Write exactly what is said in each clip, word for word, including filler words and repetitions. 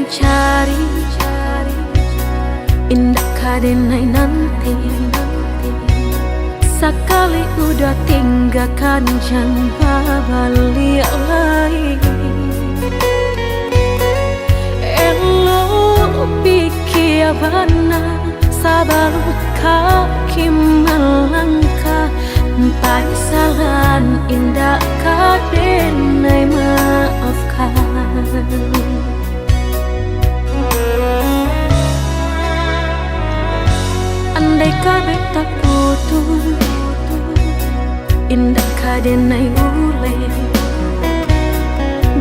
Cari, indak ka denai nanti. Sakali udah tinggakan, jan babaliak lai. Elok pikia bana sabalun kaki malangkah. Panyasalan indak ka denai maafkan. Andai kabek taputuih, indak ka denai uleh.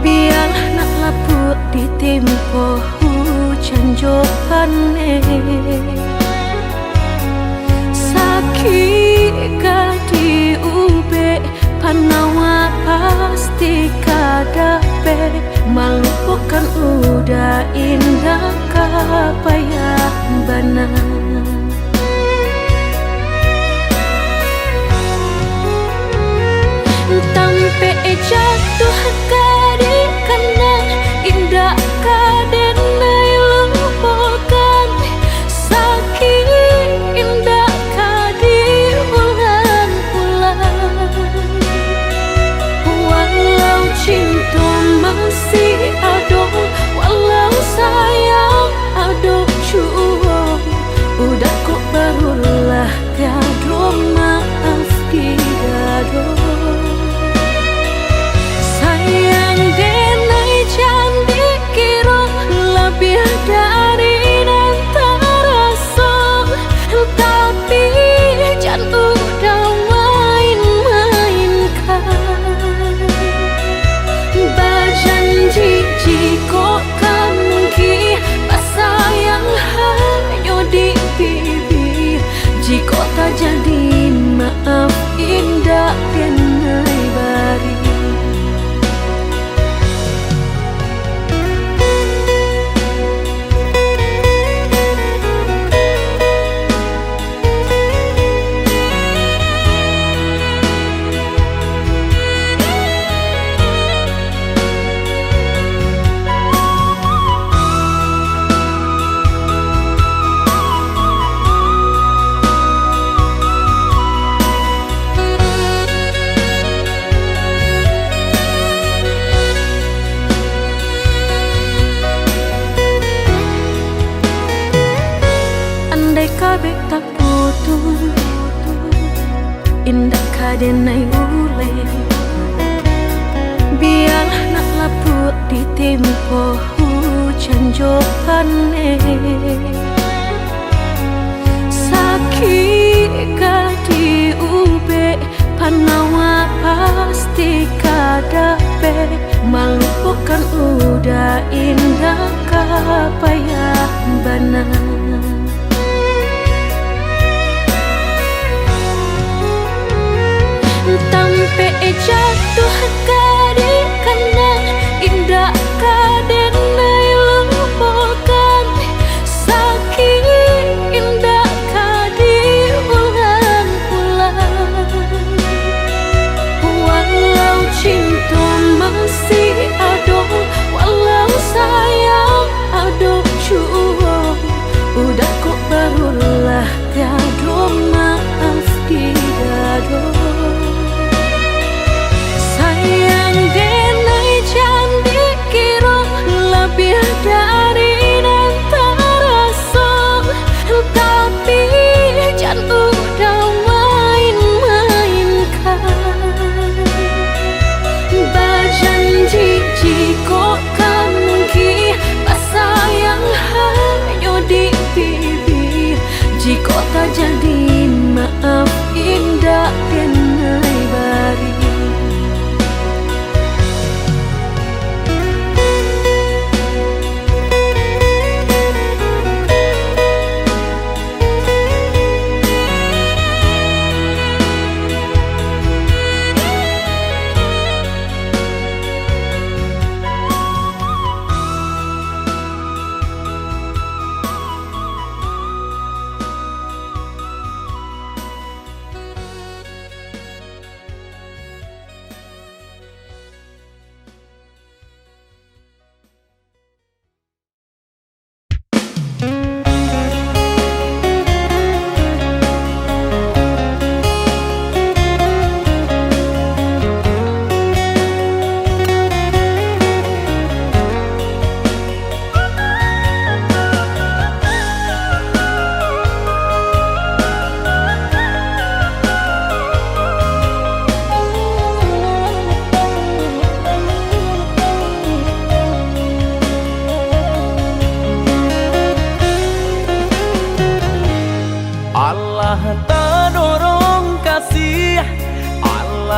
Bialah nak lapuak ditimpo hujan jo paneh. Sakik ka diubek, panawa pasti ka dapek. Malupokan udah indak ka payah bana. Tampek jatuah ka dikanang, indak ka denai lupokan. Sakik indak ka diulang-ulang. Walau cinto masih ado, walau sayang ado juo, udah kok barulah tiado maaf di dado. Sayang denai jan dikiro labiah dari nan taraso, tapi jan udah main-mainkan. Bajanji jikok kanggih, basayang hanyo di bibia. Jikok tajadi, maaf indak denai bari. Andai kabek taputuih, indak ka denai uleh. Bialah nak lapuak ditimpo hujan jo paneh. Sakik ka diubek, panawa pasti ka dapek. Malupokan udah indak ka payah bana. Tampek jatuah ka dikanang, indak ka denai lupokan. Sakik indak ka diulang-ulang. Walau cinto masih ado, walau sayang ado juo, udah kok barulah tiado maaf di dado. Sayang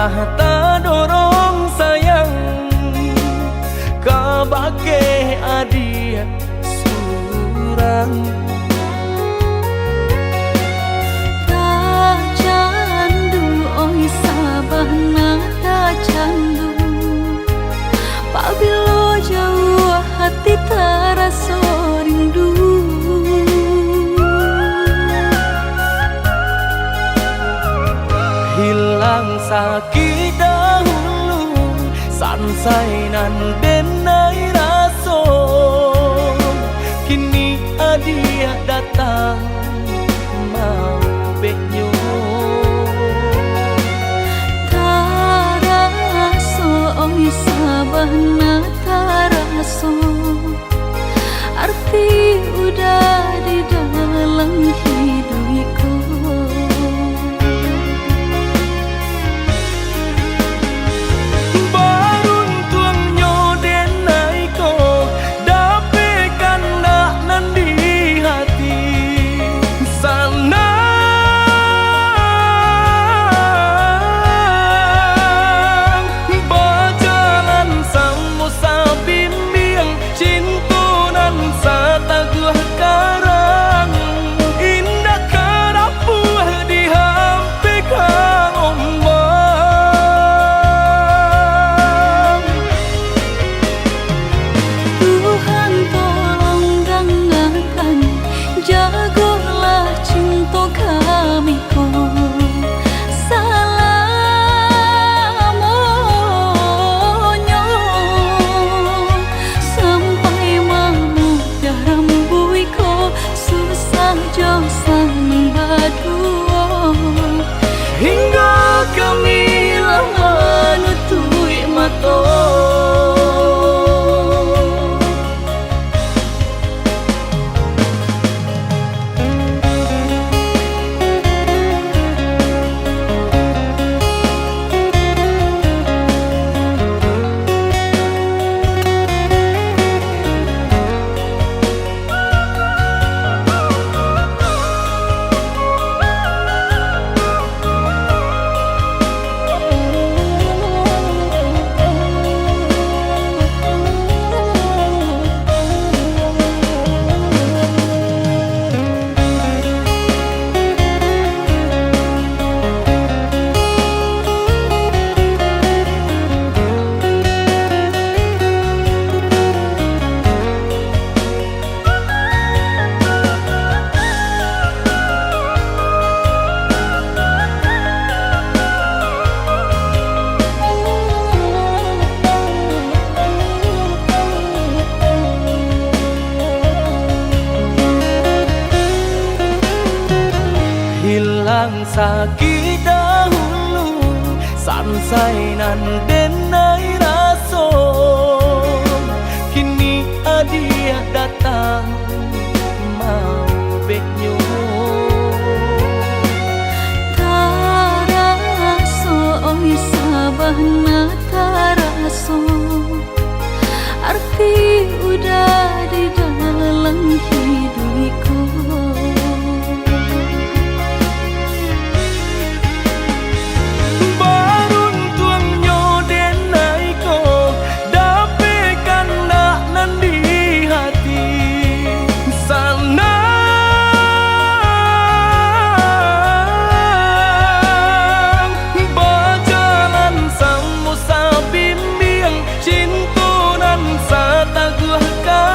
Ah, tadorong sayang kabake adiak surang. Tacandu, oi Sabana, tacandu. Pabilo jauah hati taraso rindu. Hilang sakik dahulu, sansai nan denai raso. Kini adiak datang maubeknyo. Taraso, oi Sabana, taraso. Arti udah di dalam hiduik ko. Baruntuangnyo denai ko, dapek kandak nan di hati. Sanang bajalan samo sabimbiang, cinto nan sataguah karang, indak ka rapuah dihampekang ombak. Tuhan tolong dangakan, jagolah cinto kami ko salamonyo. Sampai mamudah rambuik ko, susah jo sanang baduo. Hinggo kami lah manutuik mato. Hilang sakik dahulu, sansai nan denai raso. Kini adiak datang maubeknyo. Taraso, oi Sabana, taraso. Arti udah di dalam hiduik ko. Baruntuangnyo denai ko, dapek kandak nan di hati. Sanang bajalan samo sabimbiang, cinto nan sataguah ka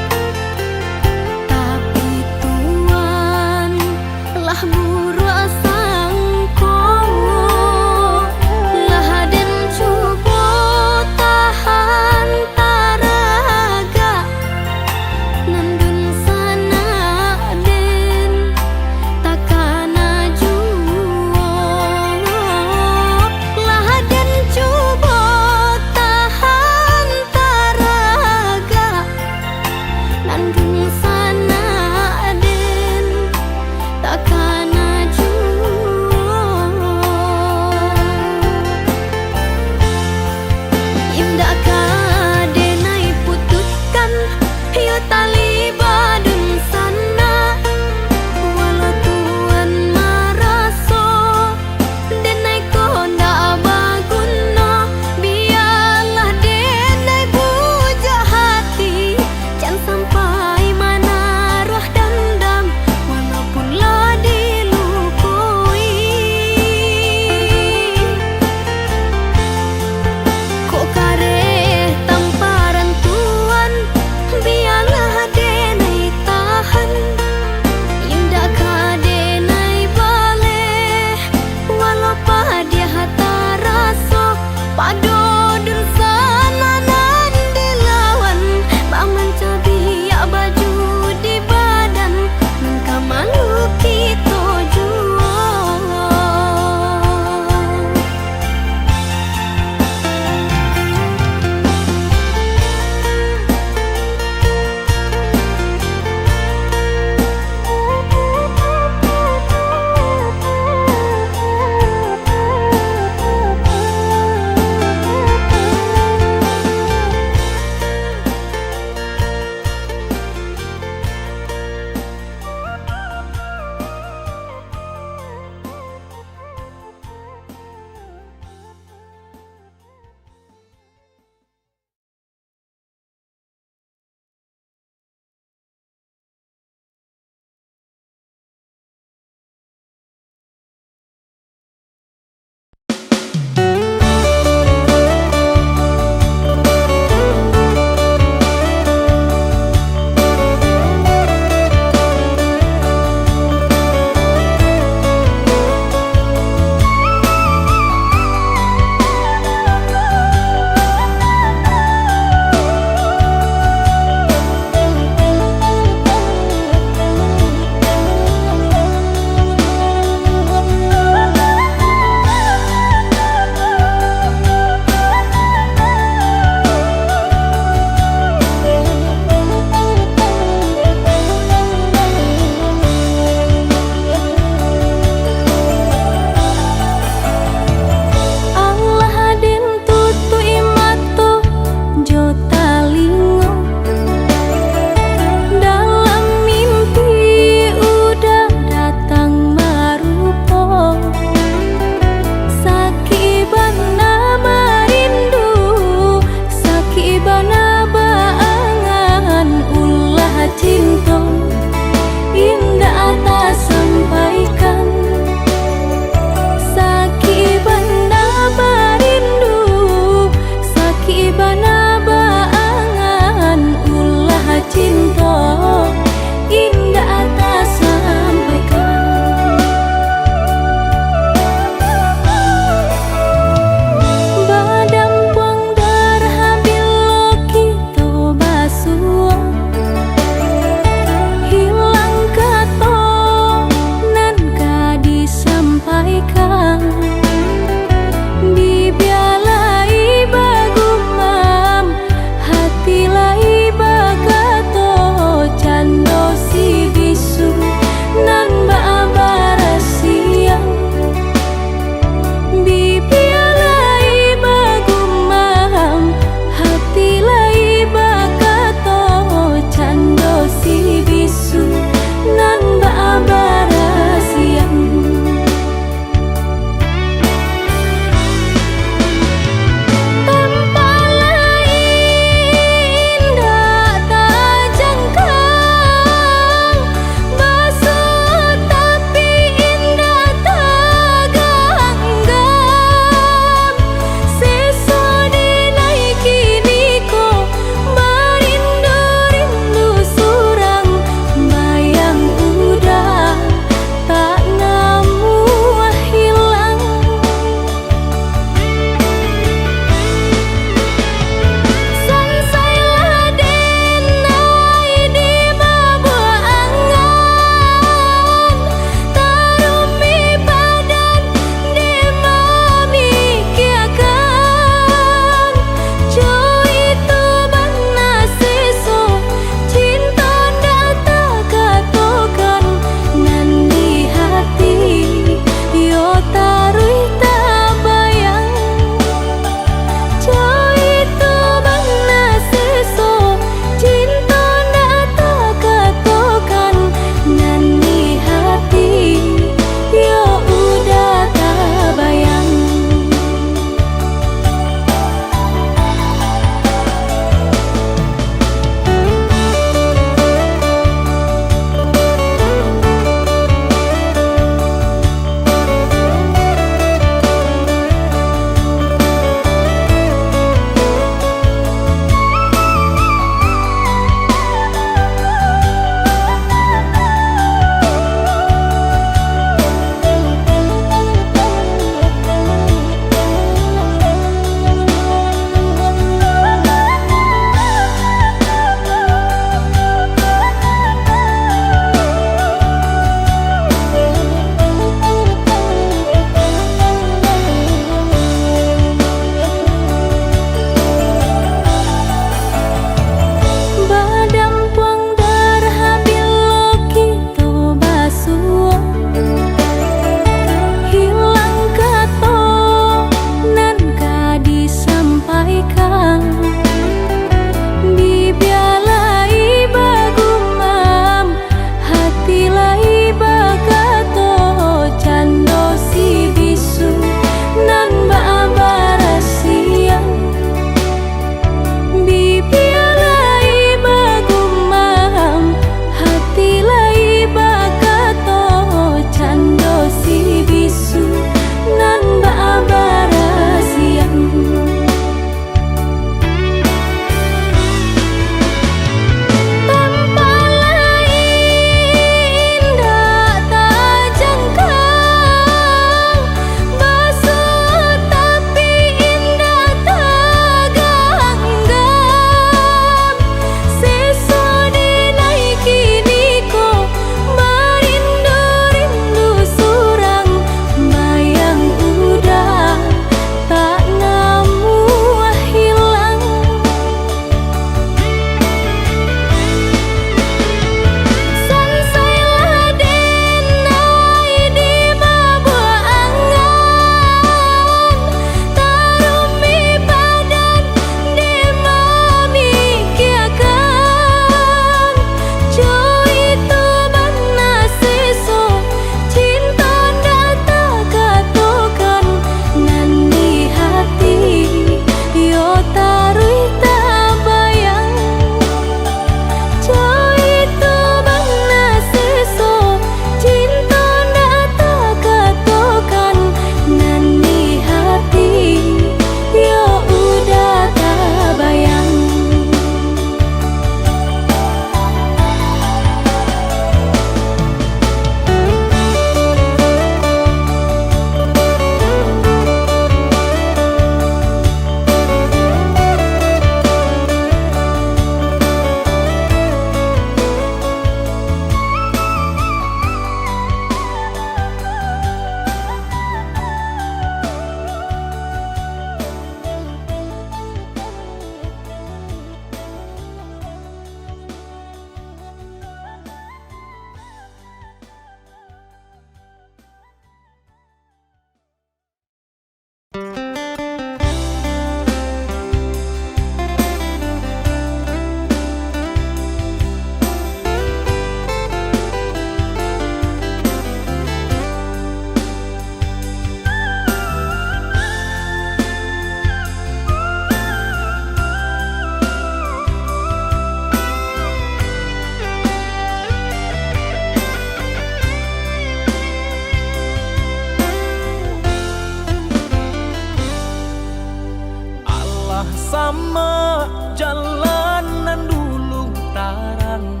Samak jalan nan dulu tarang,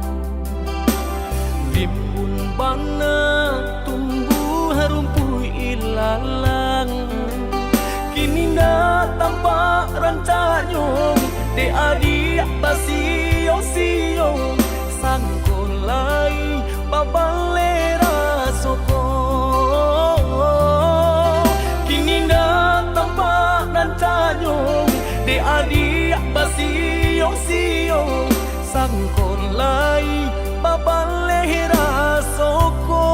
rimbun bana tumbuah rumpuik ilalang. Kini ndak tampak rancaknyo, dek adiak basio-sio, sangko lai babaleh raso ko. Kini ndak tampak rancaknyo, dek adiak basio-sio, sangko lai babaleh raso ko.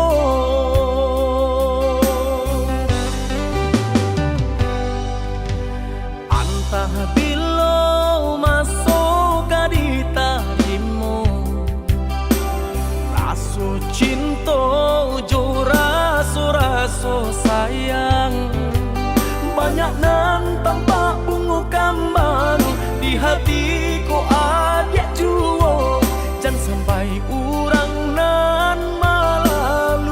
Antah bilo maso ka ditarimo, raso cinto jo raso-raso sayang. Banyak nan tampak bungo kambang di hati ko adiak juo, jan sampai urang nan malalukan.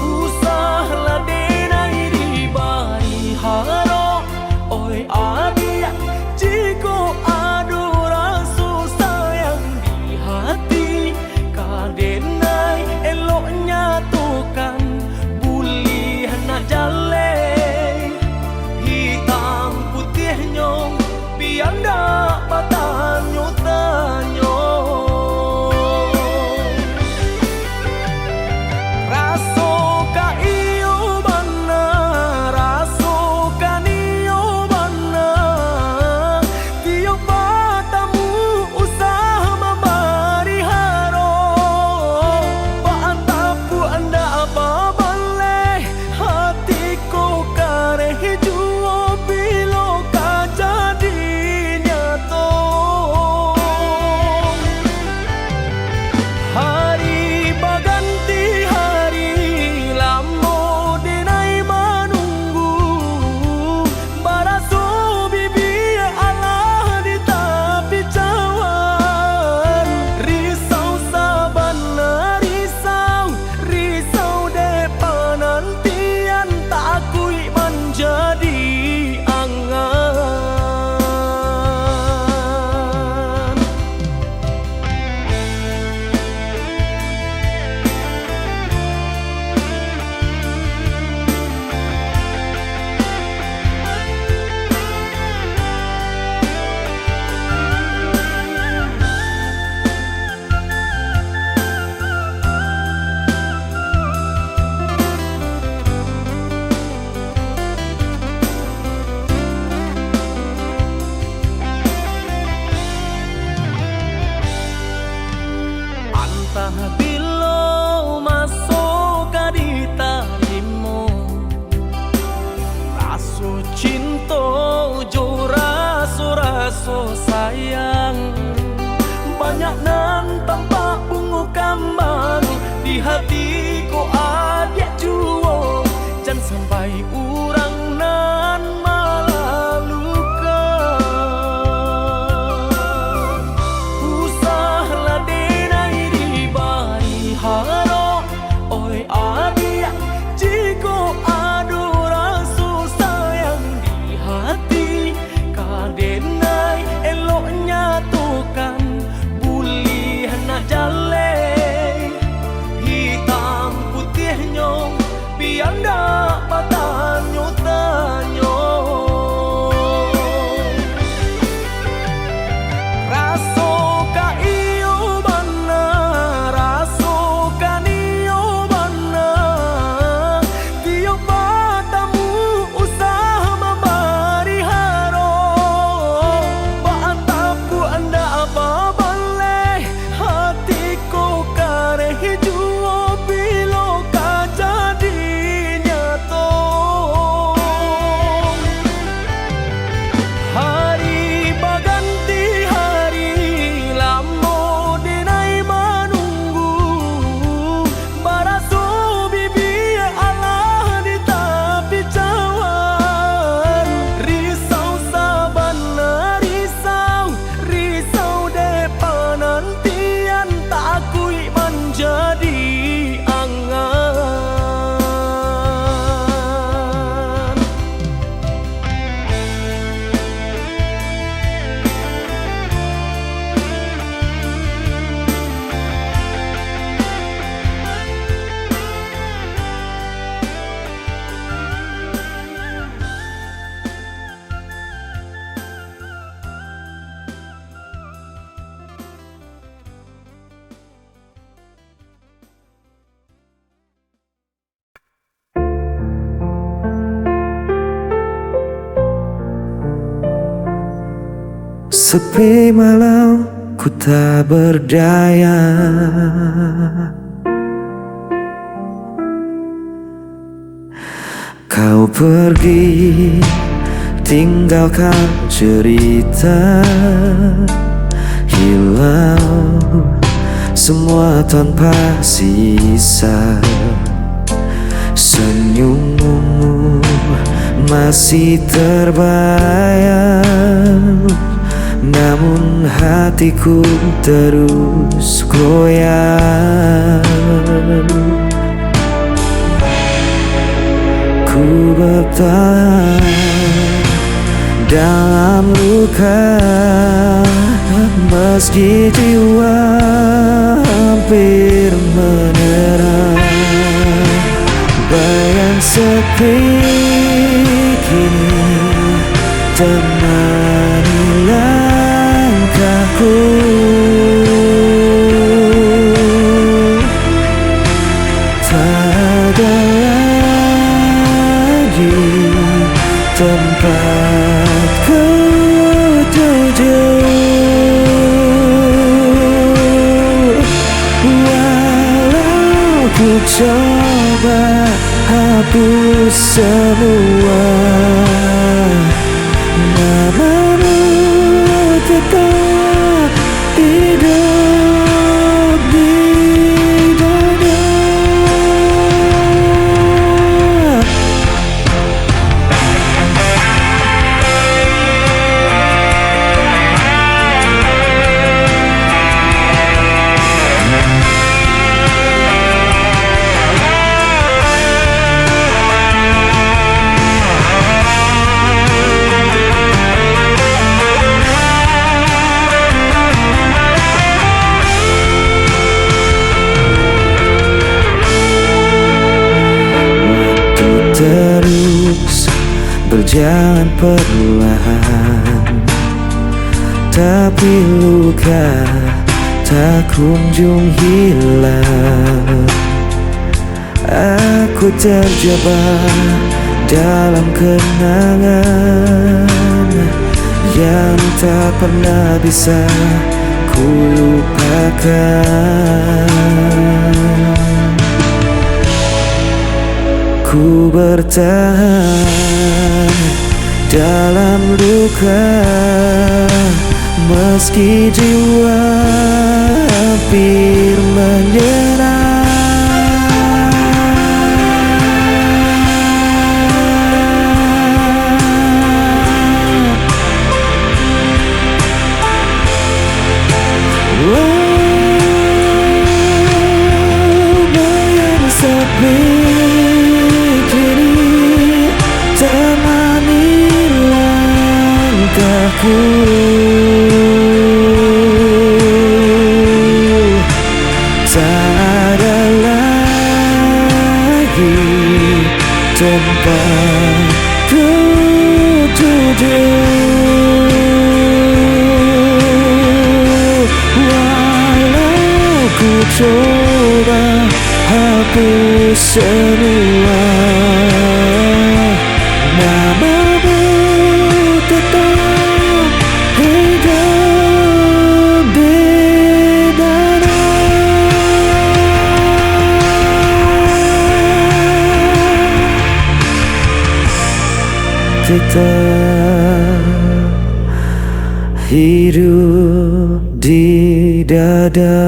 Usahlah denai dibari harok, oi adiak, jikok ado raso sayang di hati, ka denai elok nyatokan, buliah nak jaleh hitam putiahnyo, bia ndak batanyo-tanyo. Raso ka iyo bana, raso ka nio bana, tiok batamu usah mambari harok, baa tapuak ndak babaleh. Hati ko kareh juo bilo ka jadi nyato. Hari baganti hari, lamo denai manunggu. Baraso bibia alah di tapi cawan. Risau sabana risau, risau dek panantian, takuik manjadi angan. Antah bilo maso ka ditarimo, raso cinto jo raso-raso sayang. Banyak nan tampak bungo kambang di hati ko adiak juo, jan sampai urang nan malalukan. Usahlah denai dibari harok, oi adiak, jikok ado raso sayang di hati, ka denai elok nyatokan, buliah nak jaleh hitam putiahnyo, bia ndak batanyo-tanyo. Raso ka iyo bana, raso ka nio bana, tiok batamu usah mambari harok, baa tapuak ndak babaleh. Hati ko kareh juo bilo ka jadi nyato. Sepi malam, ku tak berdaya. Kau pergi, tinggalkan cerita. Hilang semua tanpa sisa. Senyummu masih terbayang, namun hatiku terus goyang. Ku bertahan dalam luka, meski jiwa hampir menyerah. Bayang sepi kini temani langkahku. Tak ada lagi tempat ku tuju. Walau ku coba hapus semua, namamu tetap hidup di dada. Waktu terus berjalan perlahan, tapi luka tak kunjung hilang. Aku terjebak dalam kenangan yang tak pernah bisa ku lupakan. Ku bertahan dalam luka, meski jiwa hampir menyerah. Walau bayang sepi kini temani langkahku, tak ada lagi tempat ku tuju. Walau ku coba hapus semua, namamu tetap hidup di dada. Tetap hidup di dada.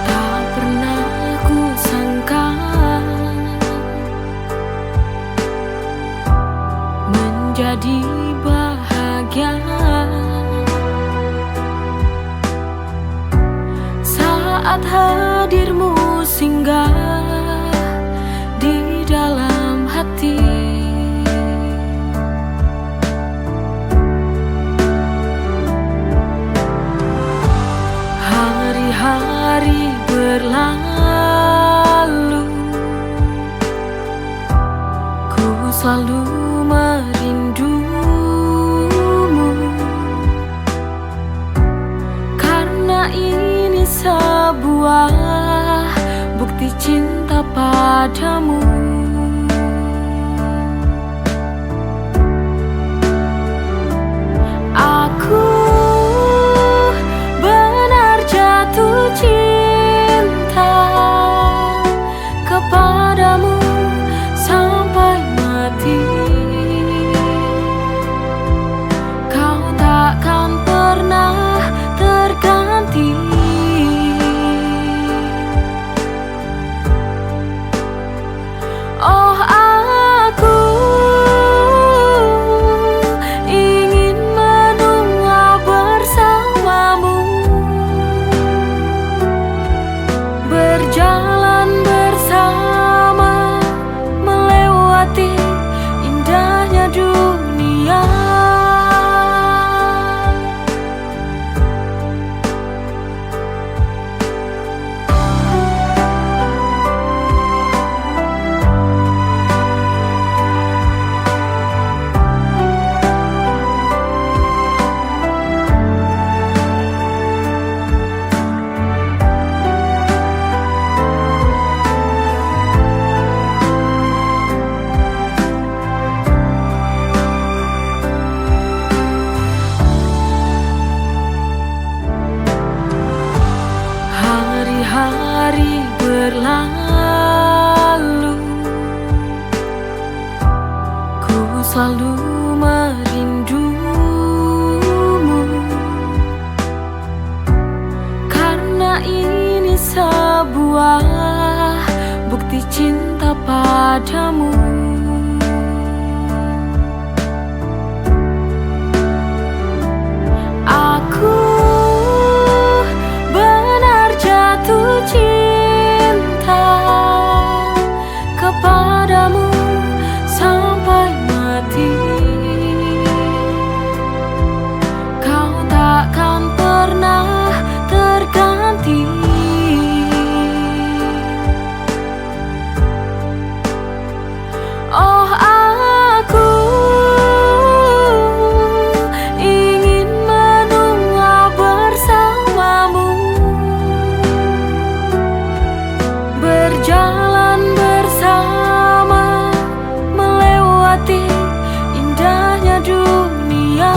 Tak pernah ku sangka menjadi bahagia saat hadirmu singgah di dalam hati. merindumu, karena ini sebuah bukti cinta padamu. Aku benar jatuh cinta kepadamu sampai mati. Kau takkan pernah terganti. Oh, aku ingin menua bersamamu, berjalan bersama, melewati indahnya dunia. Hari-hari berlalu, ku selalu merindumu. Karena ini sebuah bukti cinta padamu. Aku benar jatuh cinta kepadamu sampai mati. Kau takkan pernah terganti. Oh, aku ingin menua bersamamu, berjalan bersama, melewati indahnya dunia.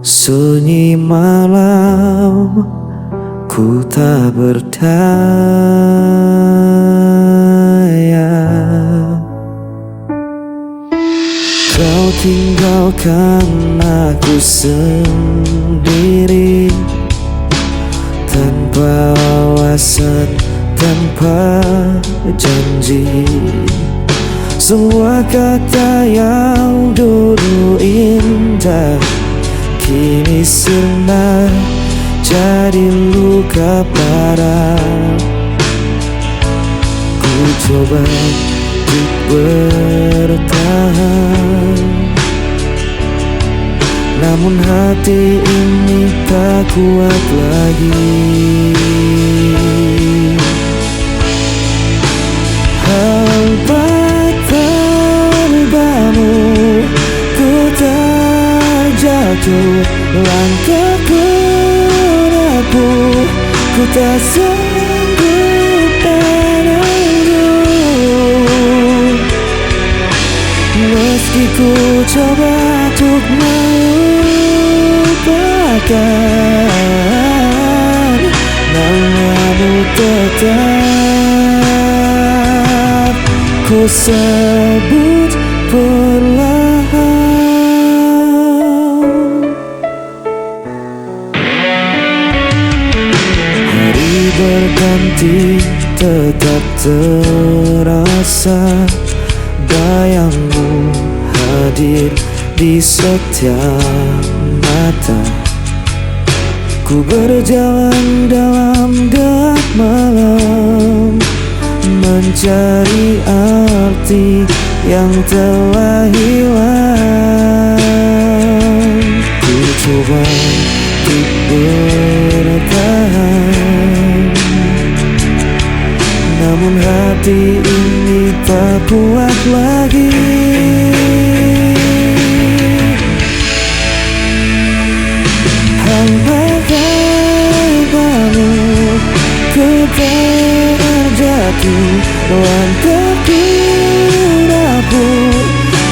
Sunyi malam, ku tak berdaya. Kau tinggalkan aku sendiri, tanpa alasan, tanpa janji. Semua kata yang dulu indah kini sirna, jadi luka parah. Ku coba untuk bertahan, namun hati ini tak kuat lagi. Hampa tanpamu, ku tak jatuh langkah, ku rapuh, ku tak sanggup menunggu. Meski ku Coba untuk melupakan, namamu tetap ku sebut perlahan. Hari berganti, tetap terasa bayangmu hadir di setiap mata. Ku berjalan dalam gelap malam, mencari arti yang telah hilang. Ku coba untuk bertahan, namun hati ini tak kuat lagi. Hal bagaimanapun ku terjatuh, langkahku rapuh,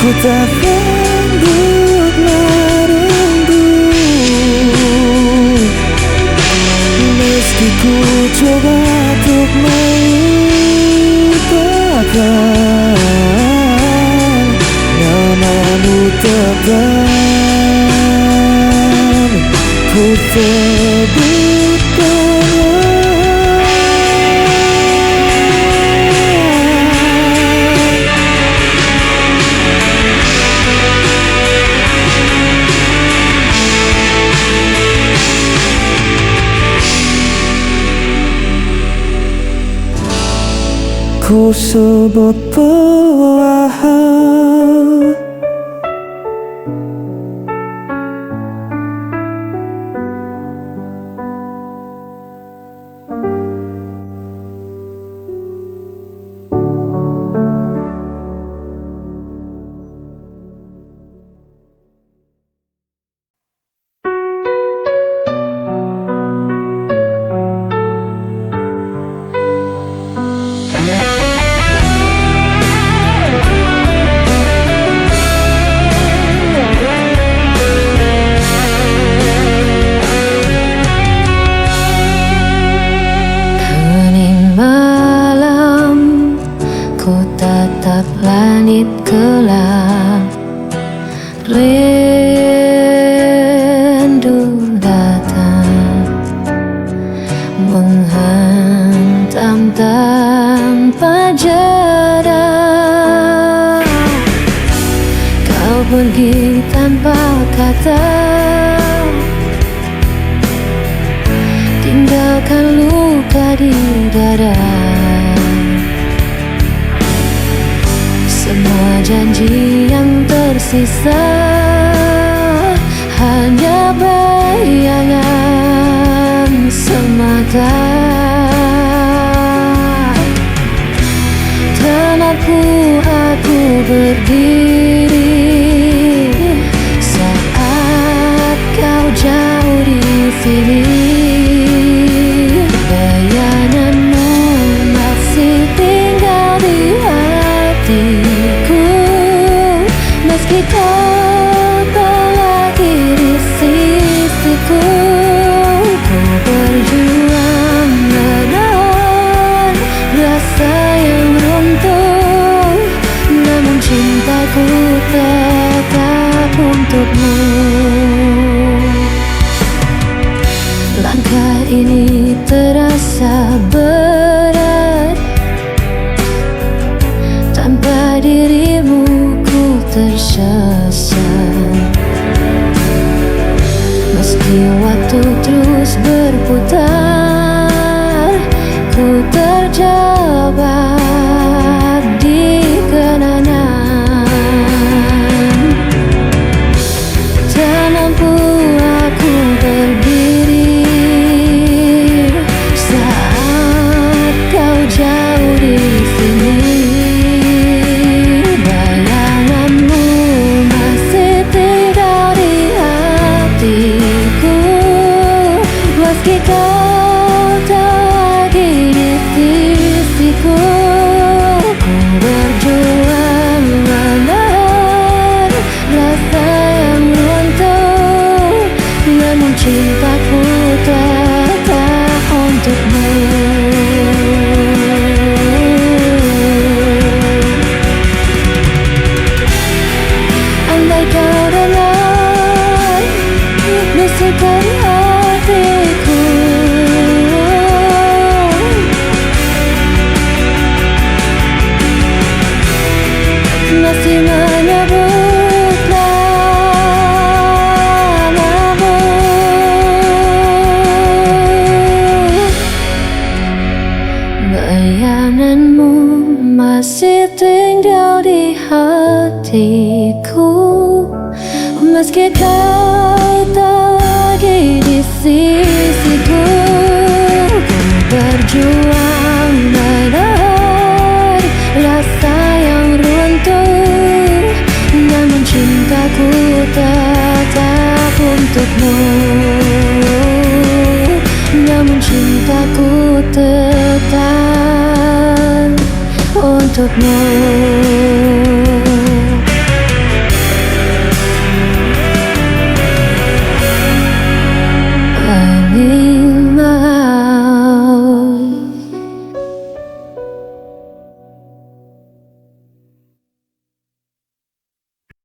ku tak sanggup menunggu. Meski ku coba untuk melupakan, namamu tetap ku sebut. Ku sebut perlahan. Kini malam, ku tatap langit kelam. Rindu datang menghantam tanpa jeda. Kau pergi tanpa kata, tinggalkan luka di dada. Semua janji yang tersisa hanya bayangan semata. Tanahku, aku berdiri saat kau jauh di sini. Bayanganmu masih tinggal di hatiku, meski kau tak lagi di sisiku. Ku berjuang menahan rasa yang runtuh, namun cintaku tetap untukmu. Langkah ini terasa berat, tanpa dirimu ku tersesat. Meski waktu terus berputar, ku terjebak di kenangan. Iku, meski kau tak di sisiku, ku berjuang menahan rasa yang runtuh, namun cintaku tetap untukmu, namun cintaku tetap untukmu.